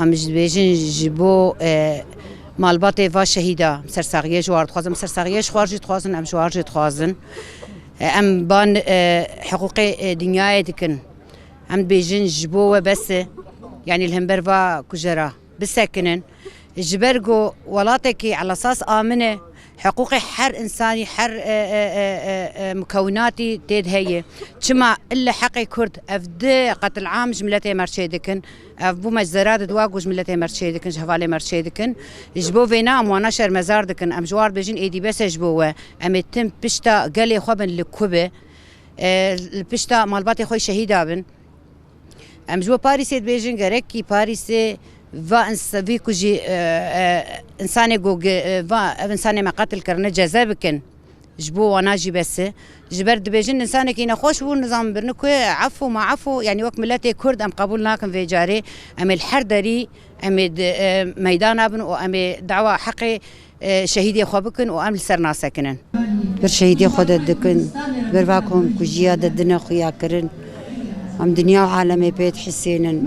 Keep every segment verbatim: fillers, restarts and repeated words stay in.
Em ji dibêjin ji bo, e, malbatê va şehîda, em sersaxiyê ji war dixwazin, em sersaxiyê ji xwar jî dixwazin, em ji war jî dixwazin. E, em ban, e, hiqûqê, e, dinyayê dikin. Em dibêjin ji bo we bes e, yanî li hember va kujera bisekinin. Ji ber ku welatekî elasas amin e, hiqûqê her insanî, her, e, e, e, e, e, mukewinatî tê de heye. Çima ille heqê Kurd ev di qetil'am ji miletê me re çê dikin? Ev bû meczera di dua ku ji miletê me re çê dikin, ji hevalê me re çê dikin. Ji bo vêna em wana şermezar dikin. Em ji war dibêjin êdî bes e ji bo we. Em ê tim pişta gelê xwe bin li ku be. E, li pişta malbatê xwe şehîda bin. Em ji bo Parîsê dibêjin, gerekî Parîsê va ins-, vî ku jî, e, e, insanê ku ge-, e, va ev insanê me qetil kirine ceze bikin. Ji bo wana jî bes e. Ji ber dibêjin insanekî nexweş bû, nizam birine ku efû ma efû, yanî wek miletê Kurd em qebûl nakin vê carê. Em ê li her derî, em ê di, e, meydana bin û em ê dawa heqê, e, şehîdê xwe bikin û em li ser nasekinin. Ber şehîdê xwe de dikin, ber va komkujiya de dine xuya kirin. Em dinya û alemê pê dihisênin.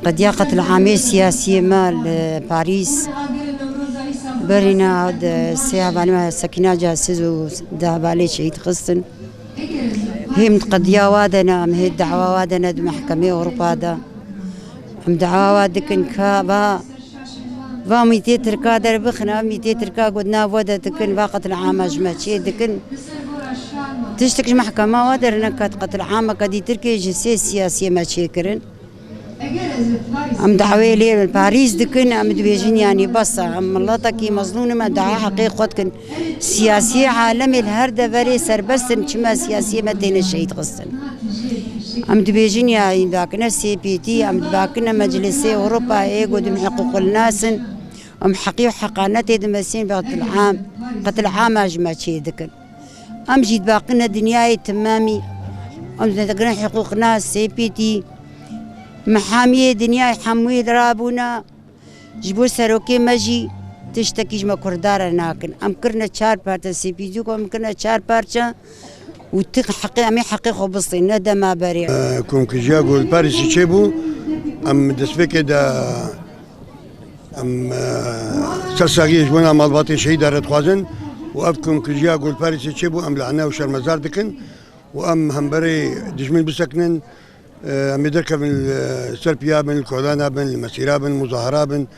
Qediya qetil'amê siyasiyê me li Parîs. Berîna di sê hevalê me Sekîna Casiz û di hevalê şehîd xistin. Hêm di qediya wa de ne, em hê dawa wa de ne di mehkemê Ewropa de. Em dawa wa dikin ka va, va mîtê Tirka derbixin, ev mîtê Tirka ku di nav we de dikin, va qetil'ama ji me çê dikin. Tiştek ji mehkema wa derneket, qetil'ameke dî Tirkiyê ji sê siyasiyê me çêkirin. Em dawê lê Parîs dikin, em dibêjin, yanî bes e. Em miletekî mezlûm in, em dawa heqê xwe dikin. Siyasiyê alemê li her deverê serbest in, çima siyasiyê me têne şehîd xistin. Em dibêjin, ya, em dibakine C P T, em dibakine Meclisê Ewropayê, ku dim hiqûqilnas in, em heqî û heqanetê dimesîn, qetil'am, qetil'ama ji me çê dikin. Em jî dibaqine dinyayê timamî. Em dibaqine hiqûqna C P T. Mehamiyê dinyayê hemûyê rabûna. Ji bo serokê me jî tiştekî ji me Kurda re nakin. Em kirine çar parçe, C P T ku em kirine çar parçe û ti heqê, em ê heqê xwe bistînin, ne dema berê. Komkujiya ku li Parîsê çêbû, em destpêkê de Em, e, sersaxiyê ji bona malbatê şehîda re dixwazin û ev komkujiya ku li Parîsê çêbû, em lane û şermezar dikin û em hemberê dijmin bisekinin, e, em ê derkevin li Serpiya bin, li Kohlana bin, li Mesîra bin, muzahara bin,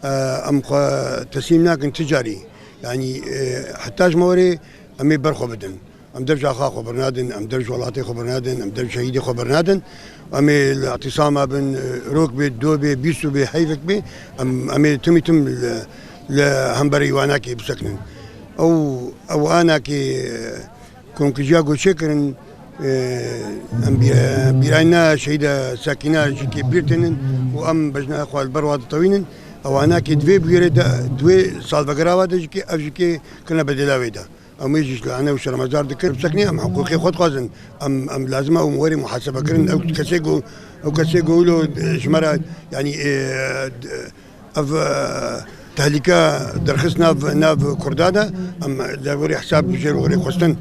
e, em xwe teslîm nakin ti carî. Yanî, e, heta ji me werê em ê ber xwe bidin. Em dev ji axa xwe birnadin, em dev ji welatê xwe birnadin, em dev ji şehîdê xwe birnadin. Em ê li îtisama bin, rok bê, do bê, bîst bê, heyvek bê, em, em ê timî tim li, li hemberî wanakê bisekinin. Ew, ew anakê, e, komkujiya ku çêkirin, e, em bî-, bîrayîna şehîda Sekîna jikê bîr tênin û em bejna xwe li ber wa ditewînin. Ew anakê di vê bûyerê de, di wê salvegera wa de jikê, ev jikê kirine bedêla wê de. Em wê jî ji lane û şermezar dikin. Bisekine em hiqûqê xwe dixwazin. Em, em lazim e ew werê muhasebekirin. Ew kesê ku, ew kesê ku wilo ji me re, yanî, e, ev, e, tehlîke derxist nav, nav Kurda de, em li werê hesab jê re werê xwestin.